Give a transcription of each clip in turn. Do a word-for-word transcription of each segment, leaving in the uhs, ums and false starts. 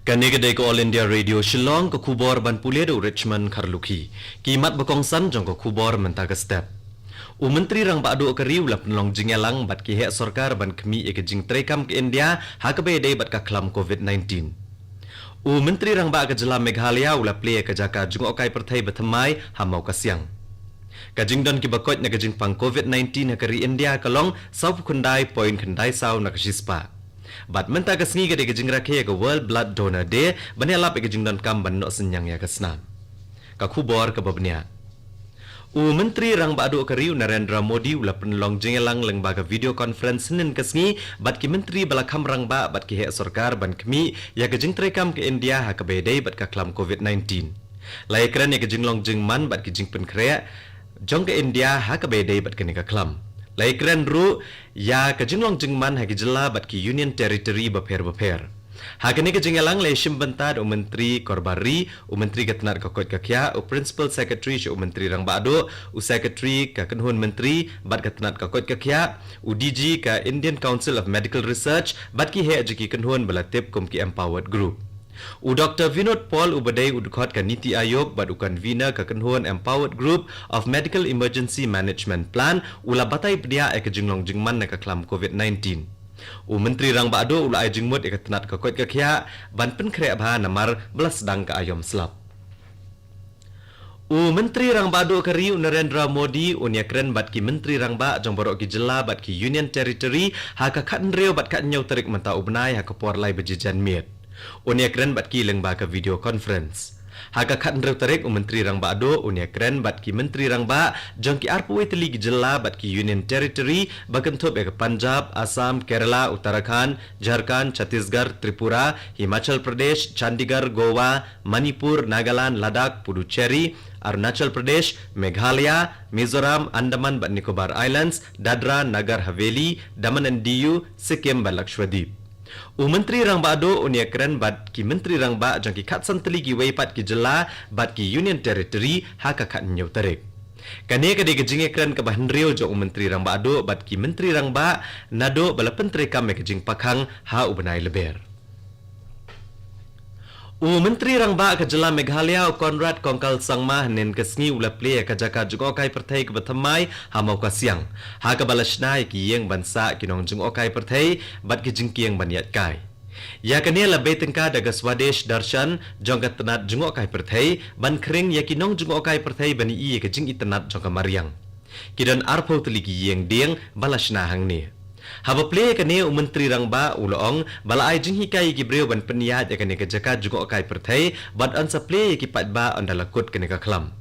Kane ka dei ka All India Radio Shillong, ka khubor ban pule da u Richmond Kharlukhi. Ki mat ba kongsan jong ka khubor mynta ka step. U Myntri Rangbah Duh ka ri u la pynlong jingïalang bad ki heh sorkar ban khmih ïa ka jingtreikam ka India ha kaba ïadei bad ka khlam covid nineteen. U Myntri Rangbah ka jylla Meghalaya u la plie ïa ka jaka jngohkai pyrthei ba thymmai ha Mawkasiang. Ka jingdon kiba koit na ka jingpang covid nineteen ha ka ri India ka long sawphew khyndai point khyndai saw na ka shispah. Bad mynta ka sngi ka dei ka jingrakhe ïa ka World Blood Donor Day ban ïalap ïa ka jingdonkam ban noh synñiang ïa ka snam. Ka khubor kaba bniah. U Myntri Rangbah Duh ka ri u Narendra Modi u la pynlong jingïalang lyngba ka video conference hynnin ka sngi bad ki myntri ba la kham rangbah bad ki heh sorkar ban khmih ïa ka jingtreikam ka India ha kaba ïadei bad ka khlam covid nineteen. La ïakren ïa ka jinglong jingman bad ki jingpynkhreh jong ka India ha kaba ïadei bad kane ka khlam. La ïakren ruh ïa ka jinglong jingman ha ki jylla bad ki Union Territory bapher bapher. Ha kane ka jingïalang la ïashim bynta da u Myntri Korbar Ri, u Myntri ka tnat ka koit ka khiah, u Principal Secretary sha u Myntri Rangbah Duh, u Secretary ka kynhun myntri bad ka tnat ka koit ka khiah, u D G ka Indian Council of Medical Research bad ki heh jong ki kynhun ba la tip kum ki Empowered Group. U Doctor Vinod Paul uba dei u dkhot ka NITI Aayog bad u convener ka kynhun Empowered Group of Medical Emergency Management Plan u la batai bniah ïa ka jinglong jingman na ka khlam covid nineteen. U Myntri Rangbah Duh u la ai jingmut ïa ka tnat ka koit ka khiah ban pynkhreh bha namar ba la sdang ka aïom slap. U Myntri Rangbah Duh ka ri u Narendra Modi un ïakren bad ki Myntri Rangbah jong baroh ki jylla bad ki Union Territory ha ka khathynriew bad khathynñiew tarik mynta u bnai ha ka por lai baje janmiet. Un ïakren bad ki lyngba ka video conference. Ha ka khathynriew tarik u Myntri Rangbah Duh un ïakren bad ki Myntri Rangbah jong ki arphew wei tylli ki jylla bad ki Union Territory ba kynthup ïa ka Punjab, Assam, Kerala, Uttarakhand, Jharkhand, Chhattisgarh, Tripura, Himachal Pradesh, Chandigarh, Goa, Manipur, Nagaland, Ladakh, Puducherry, Arunachal Pradesh, Meghalaya, Mizoram, Andaman bad Nicobar Islands, Dadra, Nagar Haveli, Daman and Diu, Sikkim bad Lakshadweep. U Myntri Rangbah Duh un ïakren bad ki Myntri Rangbah jong ki khatsan tylli kiwei pat ki jylla bad ki Union Territory ha ka khathynñiew tarik. Kane ka dei ka jingïakren kaba hynriew jong u Myntri Rangbah Duh bad ki Myntri Rangbah naduh ba la pyntreikam ïa ka jingpakhang ha u bnai Lber. U Myntri Rangbah ka jylla Meghalaya u Conrad Kongkal Sangma hynnin ka sngi u la plie ïa ka jaka jngohkai pyrthei kaba thymmai ha Mawkasiang, ha kaba la shna ïa ki ïing ban sah ki nongjngohkai pyrthei bad ki jingkieng ban ïaid kai. Ïa kane la bei tyngka da ka Swadesh Darshan jong ka tnat jngohkai pyrthei ban khring ïa ki nongjngohkai pyrthei ban ïohi ïa ka jingitynnad jong ka mariang. Ki don arphew tylli ki ïing dieng ba la shna hangne. Haba plie ïa kane u Myntri Rangbah u la ong ba la ai jinghikai ïa ki briew ban pynïaid ïa kane ka jaka jngohkai pyrthei bad yn sa plie ïa ki paidbah ynda la kut kane ka khlam.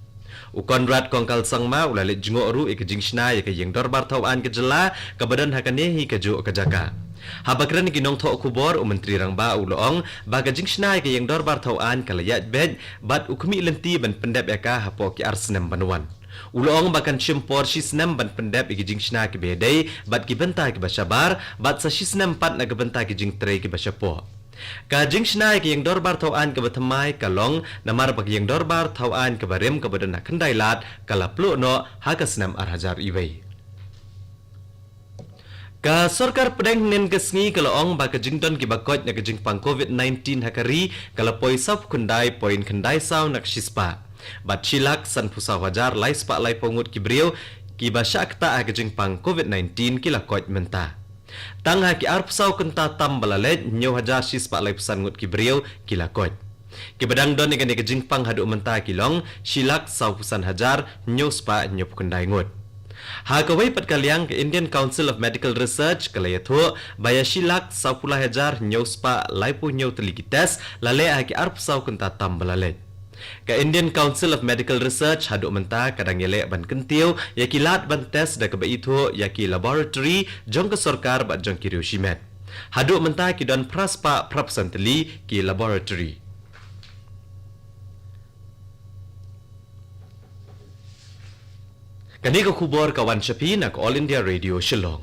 U Conrad Kongkal Sangma u la leit jngoh ruh ïa ka jingshna ïa ka ïing dorbar thaw aiñ ka jylla kaba don ha kane hi kajuh ka jaka. Haba kren ïa ki nongthoh khubor u Myntri Rangbah u la ong ba ka jingshna ïa ka ïing dorbar thaw aiñ ka la ïaid beit bad u khmih lynti ban pyndep ïa ka hapoh ki ar snem ban wan. U la ong ba kan shim por shi snem ban pyndep ïa ki jingshna kiba ïadei bad ki bynta kiba shabar bad sa shi snem pat na ka bynta ki jingtrei kiba shapoh. Ka jingshna ïa ka ïing dorbar thaw aiñ kaba thymmai ka long namar ba ka ïing dorbar thaw aiñ kaba rim kaba don ha Khyndailad ka la pluh noh ha ka snem ar hajar iwei. Ka sorkar pdeng hynnin ka sngi ka la ong ba ka jingdon kiba koit na ka jingpang covid nineteen ha ka ri ka la poi sawphew khyndai point khyndai saw na ka shispah. Bad shi lak sanphew saw hajar lai spah laiphew ngut ki briew kiba shah ktah ha ka jingpang covid nineteen ki la koit mynta. Tang ha ki arphew saw kynta tam ba la leit, hynñiew hajar shi spah laiphew san ngut ki briew ki la koit. Kiba dang don ïa kane ka jingpang haduh mynta ki long shi lak sawphew san hajar hynñiew spah hynñiewphew khyndai ngut. Ha kawei pat ka liang, ka Indian Council of Medical Research ka la ïathuh ba ïa shi lak sawphew lai hajar hynñiew spah laiphew hynñiew tylli ki test la leh ha ki arphew saw kynta tam ba la leit. Ka Indian Council of Medical Research haduh mynta ka dang ïaleh ban kyntiew ïa ki lad ban test da kaba ithuh ïa ki laboratory jong ka sorkar bad jong ki riew shimet. Haduh mynta ki don phra spah phra phew san tylli ki laboratory. Kane ka khubor ka wan sha phi na ka All India Radio Shillong.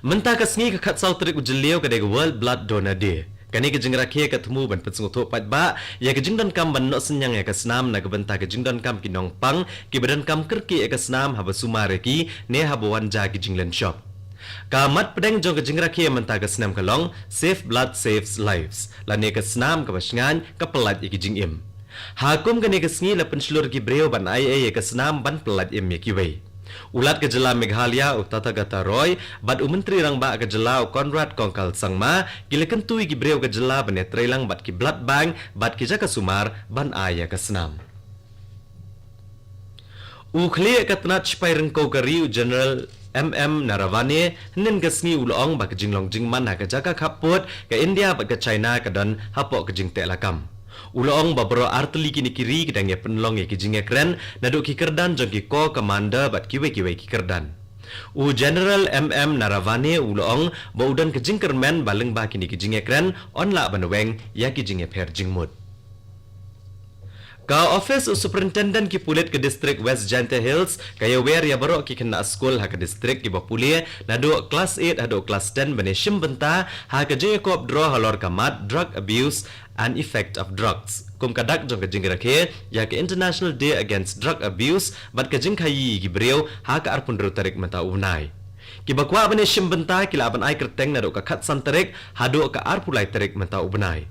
Mynta ka sngi ka khatsaw tarik u Jylliew ka dei ka World Blood Donor Day. Kane ka jingrakhe ka thmu ban pynsngewthuh paidbah ïa ka jingdonkam ban noh synñiang ïa ka snam na ka bynta ka jingdonkam ki nongpang kiba donkam kyrkieh ïa ka snam haba sumar ïa ki ne haba wan jia ki jinglynshop. Ka mat pdeng jong ka jingrakhe mynta ka snem ka long Save Blood Saves Lives, lane ka snam kaba shngaiñ ka pyllait ïa ki jingim. Ha kum kane ka sngi la pynshlur ki briew ban ai ei ïa ka snam ban pyllait im ïa kiwei. U Lat ka jylla Meghalaya u Tathagata Roy bad u Myntri Rangbah ka jylla u Conrad Kongkal Sangma ki la kyntu ïa ki briew ka jylla ban ïatreilang bad ki blood bank bad ki jaka sumar ban ai ïa ka snam. U khlieh ka tnat shipai ryngkew ka ri u General M M Naravane hynnin ka sngi u la ong ba ka jinglong jingman ha ka jaka khappud ka India bad ka China ka don hapoh ka jingteh lakam. U la ong ba baroh artylli kine ki ri ki dang ïa pynlong ïa ki jingïakren naduh ki kyrdan jong ki Corps Commander bad kiwei kiwei ki kyrdan. U General M M Naravane u la ong ba u don ka jingkyrmen ba lyngba kine ki jingïakren yn lah ban weng ïa ki jingïapher jingmut. Ka ophis u Superintendent ki pulit ka distrik West Jaintia Hills ka ïawer ïa baroh ki khynnah skul ha ka distrik kiba pule naduh klas eight haduh klas ten ban ïashim bynta ha ka jingïakop draw halor ka mat Drug Abuse and Effect of Drugs, kum ka dak jong ka jingrakhe ïa ka International Day Against Drug Abuse bad ka jingkhaïi ïa ki briew ha ka arphew hynriew tarik mynta u bnai. Kiba kwah ban ïashim bynta ki lah ban ai kyrteng naduh ka khatsan tarik haduh ka arphew lai tarik mynta u bnai.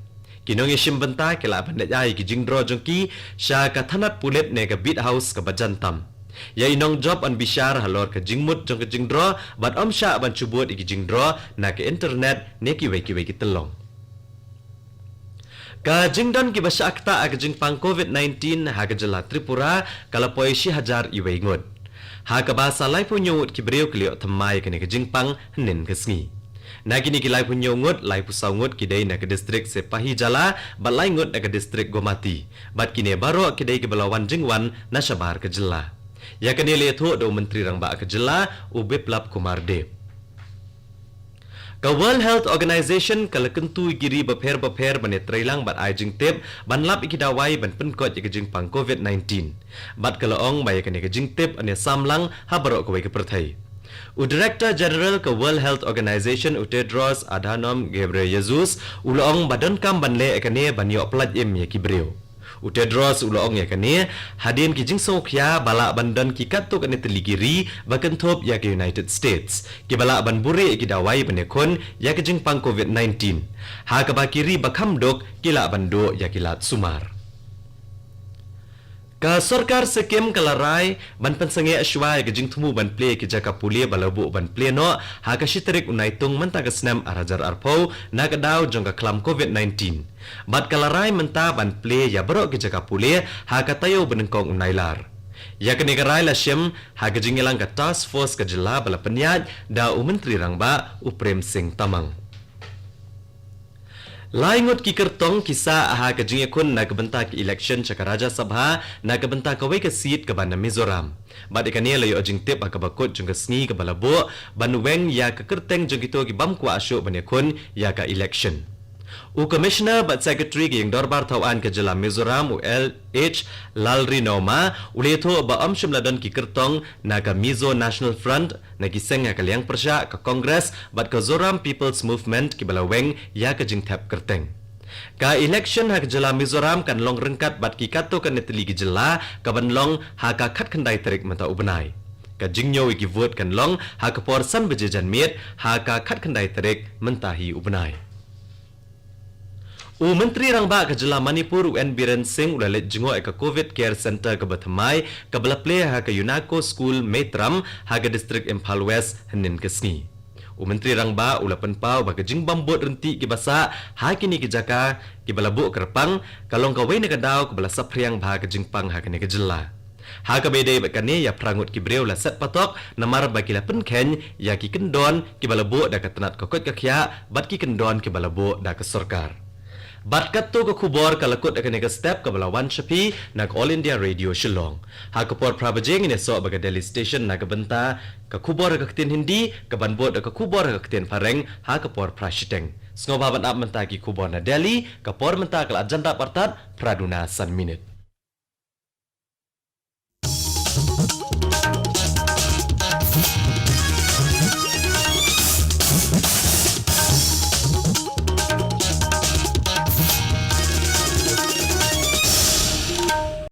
Ki nongïashim bynta ki lah ban leit ai ki jingdraw jong ki sha ka thanat pulit ne ka beat house kaba jan tam. Ïa i nongjop yn bishar halor ka jingmut jong ka jingdraw bad ym shah ban shu bud ïa ki jingdraw na ka internet ne kiwei kiwei ki tyllong. Ka jingdon kiba shah ktah ha ka jingpang covid nineteen ha ka jylla Tripura ka la poi shi hajar iwei ngut, ha kaba sa laiphew hynñiew ngut ki briew ki la ïoh thymmai ïa kane ka jingpang hynnin ka sngi. Na kine ki laiphew hynñiew ngut, laiphew saw ngut ki dei na ka distrik Sepahijala bad lai ngut na ka distrik Gomati, bad kine baroh ki dei kiba la wan jingwan na shabar ka jylla. Ïa kane la ïathuh da u Myntri Rangbah ka jylla u Biplab Kumar Deb. Ka World Health Organization ka la kyntu ïa ki ri bapher bapher ban ïatreilang bad ai jingtip ban lap ïa ki dawai ban pynkot ïa ka jingpang covid nineteen, bad ka la ong ba ïa kane ka jingtip yn ïasam lang ha baroh kawei ka pyrthei. U Director General ka World Health Organization u Tedros Adhanom Ghebreyesus u la ong ba donkam ban leh ïa kane ban ïoh pyllait im ïa ki briew. U Tedros u la ong ïa kane hadien ki jingsngewkhia ba lah ban don ki katto katne tylli ki ri ba kynthup ïa ka United States kiba lah ban buhrieh ïa ki dawai ban ïakhun ïa ka jingpang covid nineteen, ha kaba ki ri ba kham duk ki lah ban duh ïa ki lad sumar. Ka sorkar Sikkim ka la rai ban pynsangeh shuwa ïa ka jingthmu ban plie ïa ki jaka pule ba la buh ban plie noh ha ka shi tarik u Naitung mynta ka snem ar hajar arphew na ka daw jong ka khlam covid nineteen. Bad ka la rai mynta ban plie ïa baroh ki jaka pule ha ka taïew ba nyngkong u Nailar. Ïa kane ka rai la shim ha ka jingïalang ka task force ka jylla ba la pynïaid da u Myntri Rangbah u Prem Singh Tamang. Lai ngut ki kyrtong ki sah ha ka jingïakhun na ka bynta ka election sha ka Rajya Sabha na ka bynta kawei ka seat kaba na Mizoram. Bad ïa kane la ïoh jingtip ha kaba kut jong ka sngi kaba la buh ban weng ïa ka kyrteng jong kito ki bym kwah shuh ban ïakhun ïa ka election. U Commissioner bad Secretary ka ïing dorbar thaw aiñ ka jylla Mizoram u L H Lalrinawma u la ïathuh ba ym shym la don ki kyrtong na ka Mizo National Front, na ki seng ha ka liang pyrshah, ka Congress bad ka Zoram People's Movement kiba la weng ïa ka jingthep kyrteng. Ka election ha ka jylla Mizoram kan long ryngkat bad ki katto katne tylli ki jylla kaban long ha ka khatkhyndai tarik mynta u bnai. Ka jingñiew ïa ki vote kan long ha ka por san baje janmiet ha ka khatkhyndai tarik mynta hi u bnai. U Myntri Rangbah ka jylla Manipur u N Biren Singh u la leit jngoh ïa ka Covid Care Centre kaba thymmai kaba la plie ha ka UNACO School Meitram ha ka distrik Imphal West hynnin ka sngi. U Myntri Rangbah u la pynpaw ba ka jingbym bud ryntih kiba sah ha kine ki jaka kiba la buh kyrpang ka long kawei na ka daw kaba la saphriang bha ka jingpang ha kane ka jylla. Ha kaba ïadei bad kane ïa phra ngut ki briew la set patok namar ba ki la pynkheiñ ïa ki kyndon kiba la buh da ka tnat ka koit ka khiah bad ki kyndon kiba la buh da ka sorkar. Bad katto ka khubor ka la kut ha kane ka step kaba la wan sha phi na ka All India Radio Shillong. Ha ka por phra baje ngin ïasoh bad ka Delhi Station na ka bynta ka khubor ha ka ktien Hindi kaban bud da ka khubor ha ka ktien Phareng ha ka por phra shiteng. Sngewbha ban ap mynta ki khubor na Delhi, ka por mynta ka la jan dap artat phra duna san minit.